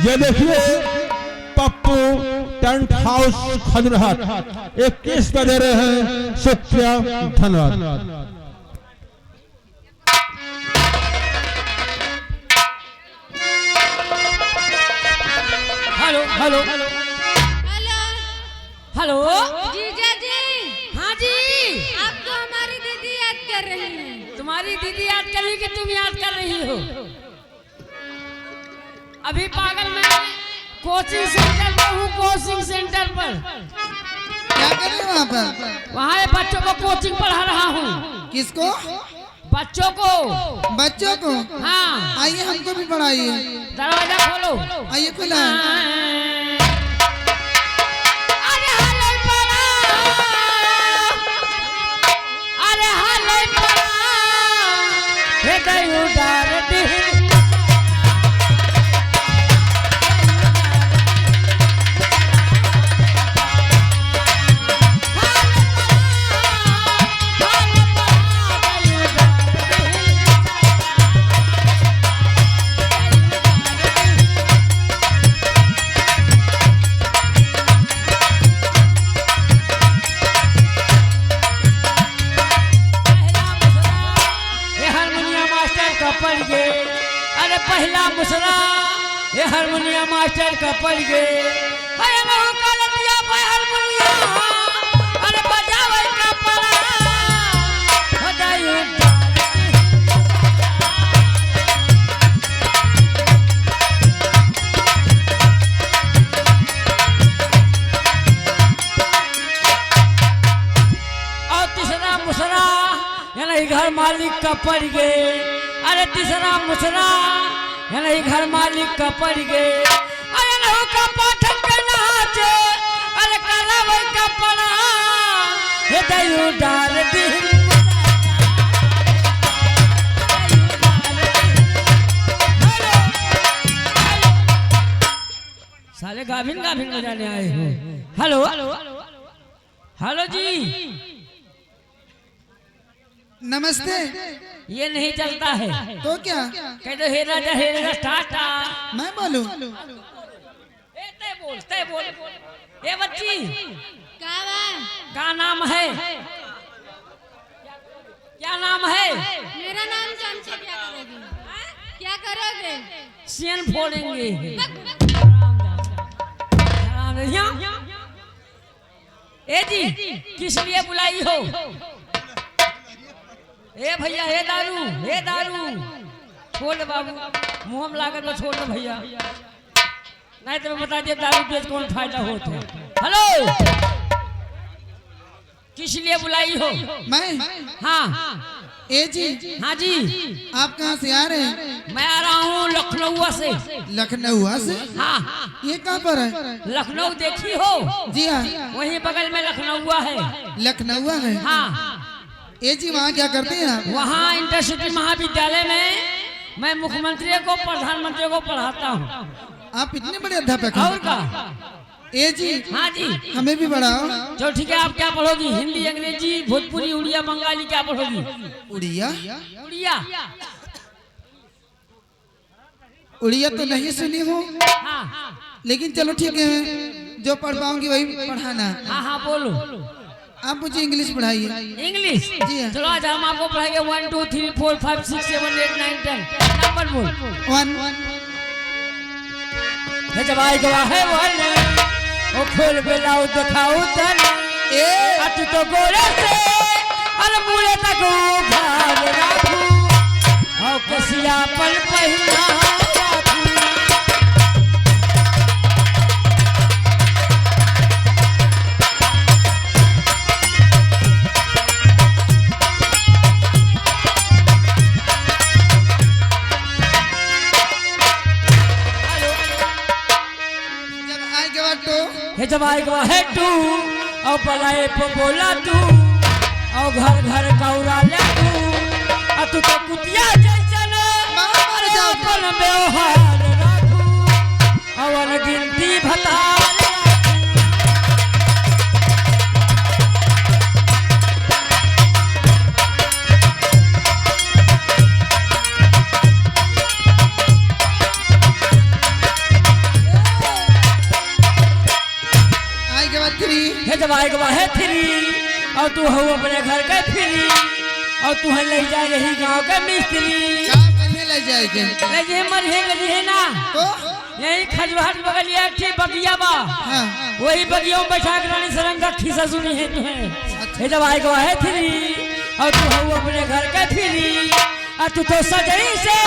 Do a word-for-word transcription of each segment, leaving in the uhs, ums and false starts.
ये देखिए, पप्पू टेंट हाउस खजुराहो इक्कीस का दे रहे हैं, शुक्रिया, धन्यवाद। हेलो, हेलो। हेलो। हेलो। जीजा जी। हाँ जी। आपको हमारी दीदी याद कर रही है। तुम्हारी दीदी याद कर रही कि तुम याद कर रही हो? अभी पागल मैं कोचिंग सेंटर पर हूँ, कोचिंग सेंटर पर। क्या कर रहे हो वहाँ पर? वहाँ ये बच्चों को कोचिंग पढ़ा रहा हूँ। किसको? बच्चों को। बच्चों को? हाँ। आइए, हमको भी पढ़ाइए। दरवाजा खोलो। आइए, खुला है। अरे हले पड़ा, अरे हले पड़ा, हे दयू डार दी। पहला मुसरा, ए हारमोनिया मास्टर का पड़ गे। अरे पहला मुसरा, ए हारमोनिया मास्टर का पड़ गे। अरे नहु का लतिया पे हारमोनिया, अरे बजावे का पड़ा। हो जाई उद्धार। और तीसरा मुसरा, ये नहीं घर मालिक का पड़ गे। अरे तीसरा मुसरा, ये नहीं घर मालिक का पड़ गे। अरे नहु का पाठक के नाचे, अरे करावे का पड़ा, हे दयू डार दी। साले गाभिन गाभिन बजाने आए हो। हेलो, हेलो जी। नमस्ते। ये नहीं चलता है। तो क्या? कह दो, "हे राजा, हे राजा, टाटा।" मैं बोलूं? ए, तै बोल, तै बोल। ए बच्ची। का बा? का नाम है? क्या नाम है? मेरा नाम जान के क्या करोगे? क्या करोगे? सीएन फोड़ेंगे। बक। हराम जादा। हराम जादा। ए जी, किस लिए बुलाई हो? ए भैया, ए दारू, ए दारू, छोड़ दे बाबू, मुँह में लागत बा, छोड़ दे भैया, नहीं तो मैं बता दिया दारू पिए से कौन फायदा होत है। हेलो, किस लिए बुलाई हो? मैं? हाँ। ए जी, हाँ जी। आप कहाँ से आ रहे हैं? मैं आ रहा हूँ लखनऊ से। लखनऊ से? हाँ। ये कहाँ पर है? लखनऊ देखी हो? जी हाँ। वहीं बगल में लखनऊ है। लखनऊ है? हाँ। ए जी, वहाँ क्या करते हैं आप? वहाँ इंटरसिटी महाविद्यालय में मैं मुख्यमंत्री को, प्रधानमंत्री को पढ़ाता हूँ। आप इतने बड़े अध्यापक हैं? और का? ए जी, हाँ जी। हमें भी पढ़ाओ। चलो ठीक है, आप क्या पढ़ोगी? हिंदी, अंग्रेजी, भोजपुरी, उड़िया, बंगाली, क्या पढ़ोगी? उड़िया। उड़िया। उड़िया तो नहीं सुनी हूँ, हाँ। लेकिन चलो ठीक है, जो पढ़ पाऊंगी वही पढ़ाना। हाँ, हाँ, बोलो। आप मुझे इंग्लिश पढ़ाइए। इंग्लिश? जी हाँ। चलो, आज हम आपको पढ़ाएंगे one, two, three, four, five, six, seven, eight, nine, ten। नंबर बोल। One। हे जब आई गवा है one, ओ खोल बेलाऊ दिखाऊ तन। ए। अति तो गोरे से, अरे मूड़े तक उघार राखू। और कसिया पल पहिना राखू। जब आए के बाद तो हे जब आए के बाद हे टू, और बलाए पे बोला तू, और घर घर कौरा ले तू, और तू तो कुतिया जैसन, मार जाओ। अपन व्यवहार राखू, और अनगिनती भतार राखू। भाई के बाहे फ्री, और तू हो अपने घर के फ्री, और तू है ले जाए यही गांव के मिस्त्री। का करिए ले जाए के? ले जे मरिहे, ले जे ना। तो? यही खजुआहट बगलिया एक ठे बगिया बा। हाँ। वही बगिया में बैठा के रानी सरंगा खिस्सा सुनी है तुम्हें। अच्छा। हे जब आए गवा है फ्री, और तू हो अपने घर के फ्री, आ तू तो सजई से,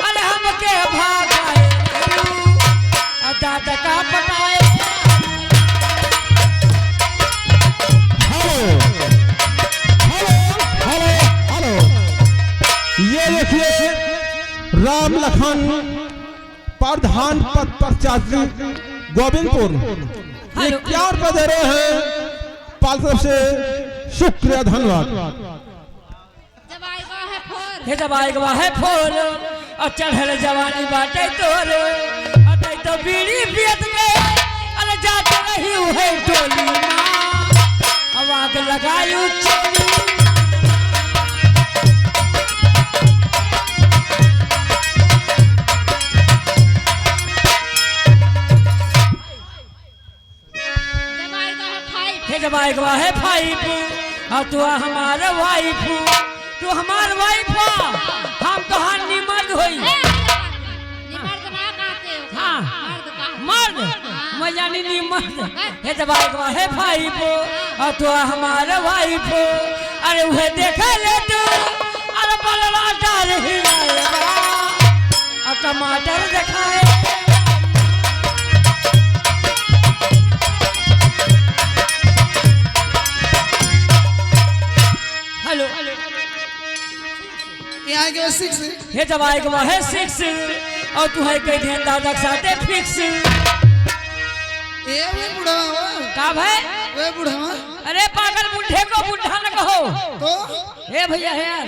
अरे हमके भागाए, आ दादा का पटाए। हेलो, हेलो, हेलो, हेलो। ये देखिए, राम लखन प्रधान पद प्रत्याशी गोविंदपुर, ये हेलो। क्या बजा रहे हैं, पाल साहब से शुक्रिया, धन्यवाद। जब आएगा है फोर। हे जब आएगा है फोर, और चढ़ल जवानी बाटे तोर, और तै तो बीड़ी पियत के, अरे जात रही है टोली माँ, अब आग लगायू चोली। जब आएगा है फाइव। हे जब आएगा है फाइव, और तू हमारा वाइफ, तू हमार वाइफ, हम तोहार निमर्द होई। ए, निमर्द ना कहते हो। हाँ। मर्द कहा। मर्द। हाँ। मैं जानी निमर्द। हे जब आएगा है फाइव, और तू हमारा वाइफ, अरे उहे देखे ले तू, अरे बलवा डाल हिलाएगा। आ टमाटर देखाए। हेलो। ये आगे बस सिक्स। हे जब आएगा है सिक्स, और तू है कह दिया दादा के साथे फिक्स। ए वे बुढ़वा हो। का भाई? वे बुढ़वा। अरे पागल, बुढ़े को बुढ़ा न कहो। तो? हे भैया, हे यार,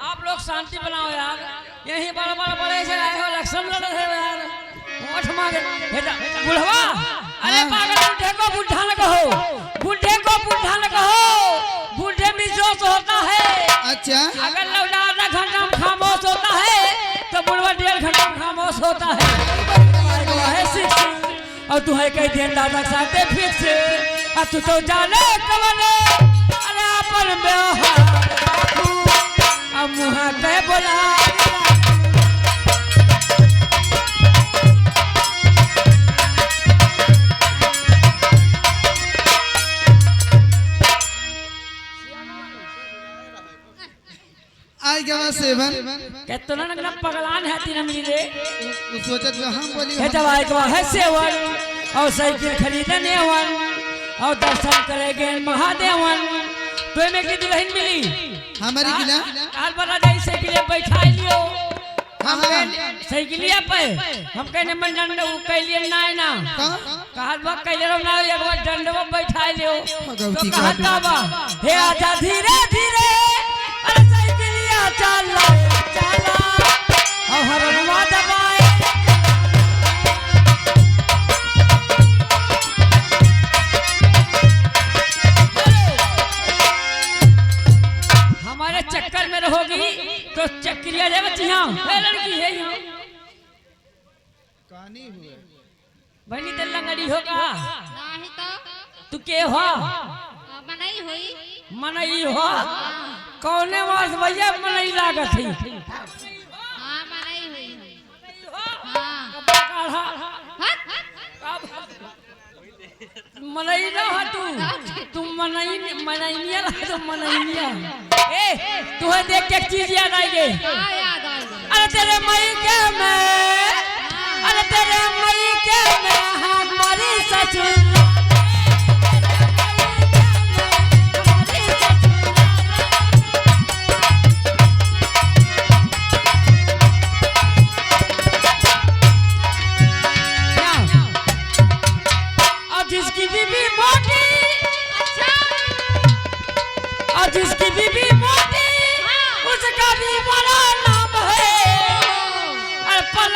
आप लोग शांति बनाओ यार। यही बड़ बड़ बड़े से आए हो, इलेक्शन लड़ रहे हो यार, वोट मांगे। हे जा, बुढ़वा, अरे हाँ। पागल, बुढ़े को बुढ़ा न कहो, बुढ़े को बुढ़ा न कहो, बुढ़े में जोश होता है। अच्छा। अगर लौंडा आधा घंटा में खामोश होता है, तो बुढ़वा डेढ़ घंटा में खामोश होता है। है सिक्स। और तू है कह दिया दादा के साथे फिक्स, आ तू तो जाने कवने, अरे आपन व्यवहार राखू, आ मुँह के बोला। आए गवा सेवन। केतना नगना पगलान है तीन मिली रे। उ, उ सोचत बा हम बोली हे हम। जब आए गवा है सेवन, और साइकिल खरीदने वन, और दर्शन करेगे महादेवन। तो में की दुल्हन मिली। हमारी का-, गिला? काल बना जाई साइकिल बैठा लियो। हाँ, हम हाँ। कहने, साइकिलिया पे, हम कहने मन डंडा उ कैलिए ना है ना। का? कहत बा, "कैले रहो ना, एक बार डंडवा बैठाए लेओ।" हाँ, गलती तो कहत कर दी। का बा, "हे आजा धीरे धीरे, अरे साइकिलिया चला, चला, और हरनवा दबाए।" हमारे चक्कर में रहोगी तो चक्करिया ले बच्चियाँ, हे लड़की है यहाँ। कानी हुए। बहनी ते लंगड़ी हो का? नाही तो। तू के हो? आ, मनई हुई। मनई हो? हाँ। कौने वर्ष भैया मनई लागत है? हाँ, मनई हुई। हाँ। कब काढ़ा? हट। कब? मनई ना हो तू। तू मनई, मनइनिया ना, तू मनइनिया। ए, तुहे देख के एक चीज याद आई गे। का याद आई गे? अरे तेरे मई के में, अरे तेरे मई के में हमारी ससुर। और जिसकी बीबी मोटी, अच्छा। और जिसकी बीबी मोटी, हाँ। उसका भी बड़ा नाम है। ओहो। और पल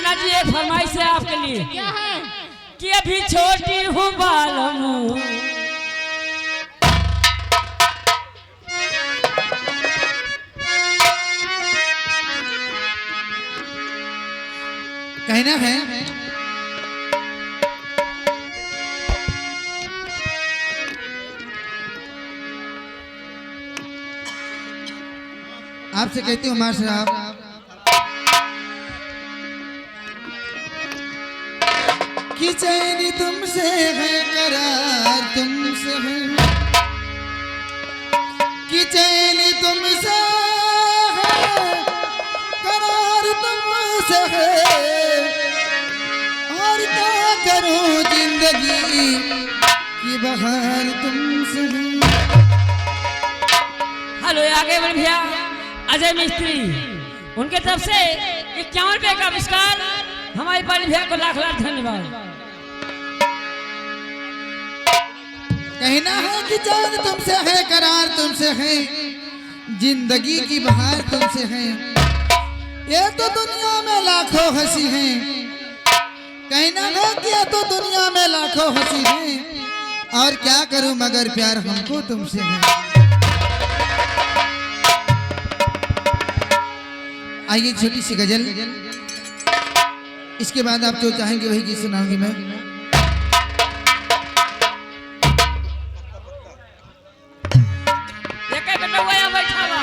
आज ये फरमाइश है आपके लिए। क्या है? कि अभी छोटी हूँ बालम। कहना है आपसे, कहती हूँ मास्टर साहब, कि चैन तुमसे है, करार तुमसे है, कि चैन तुमसे है, करार तुमसे है, और क्या करूं जिंदगी की बहार तुमसे है। हेलो, आगे बढ़ भैया, अजय मिस्त्री। उनके तरफ से इक्यावन रुपए का पुरस्कार हमारे पाली भैया को लाख लाख धन्यवाद। कहना है कि चैन तुमसे है, करार तुमसे है, जिंदगी की बहार तुमसे है। ये तो दुनिया में लाखों हंसी हैं, कहना है कि ये तो दुनिया में लाखों हंसी हैं, और क्या करूं मगर प्यार हमको तुमसे है। आइए, छोटी सी गजल, इसके बाद आप जो चाहेंगे वही गीत सुनाऊंगी मैं। एकै बेटउआ यहाँ बैठा बा,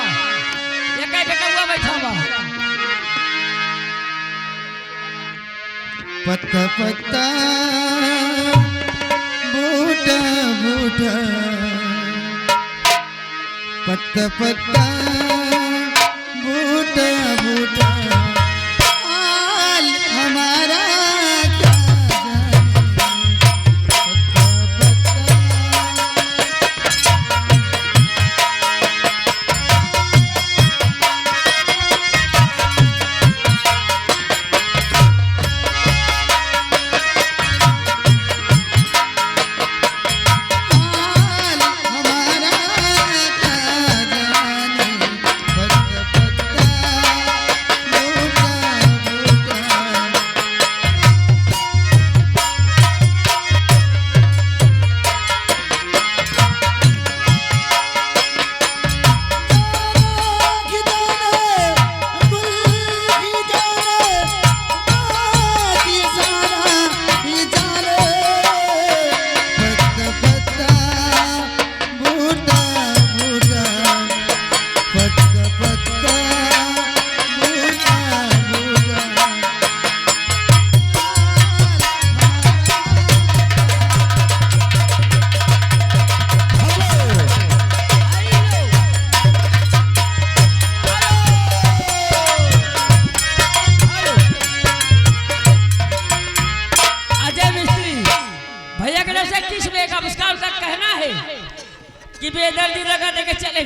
एकै बेटउआ बैठा बा। पत्ता पत्ता, बूटा बूटा, पत्ता पत्ता, बूटा बूटा, हाल हमारा क्या जाने। पत्ता पत्ता। अजय मिस्त्री भैया के तरफ से इक्कीस रुपए का पुरस्कार। उनका कहना है कि बेदर्दी लगा देके चले